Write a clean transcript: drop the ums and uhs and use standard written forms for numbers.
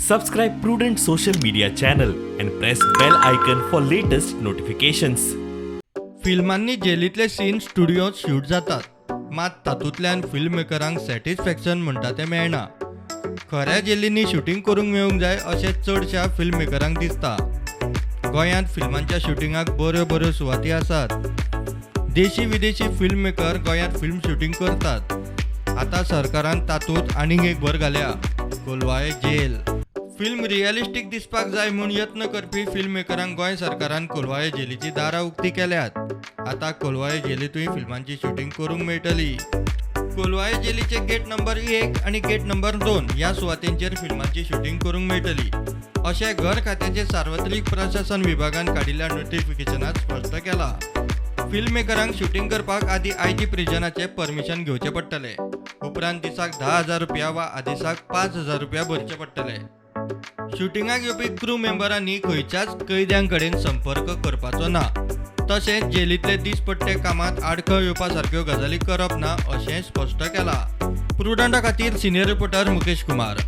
Subscribe Prudent social media channel and press bell icon for latest notifications. फिल्मांनी जेलींतले scene स्टुडियोंत shoot जातात, मात तातूंतल्यान film मेकरांक satisfaction म्हणटा तें मेळना. खऱ्या जेलींनी शुटींग करूंक मेळूंक जाय अशें चडश्या फिल्म मेकरांक दिसता. गोंयांत फिल्मांच्या शुटिंगाक बऱ्यो बऱ्यो सुवाती आसात. देशी विदेशी फिल्म मेकर गोंयांत फिल्म शुटींग करतात. आतां सरकारान तातूंत आनीक एक भर घाल्या, कोलवाळे जेल. फिल्म रियलिस्टीक दिसपाक जाय म्हूण यत्न करपी फिल्म मेकरांक गोंय सरकारान कोलवाळे जेलीची दारां उक्ती केल्यात. आतां कोलवाळे जेलींतूय फिल्मांची शुटींग करूंक मेळटली. कोलवाळे जेलीचे गेट नंबर 1 आनी गेट नंबर 2 ह्या सुवातेंचेर फिल्मांची शुटींग करूंक मेळटली अशें घर खात्याचे सार्वत्रिक प्रशासन विभागान काडिल्ल्या नोटिफिकेशनात स्पश्ट केलां. फिल्म मेकरांक शुटींग करपाक आदी आय जी प्रिजनाचें परमिशन घेवचें पडटलें. उपरांत दिसाक 10,000 रुपया वा आदेसाक 5,000 रुपया भरचे पडटले. शुटिंगाक येवपी क्रू मेंबरांनी खंयच्याच कैद्यां कडेन संपर्क करपाचो ना, तशेंच जेलींतले दिसपट्टे कामांत आडखळ येवपा सारक्यो गजाली करप ना अशें स्पश्ट केलां. प्रुडंटा खातीर सिनियर रिपोर्टर मुकेश कुमार.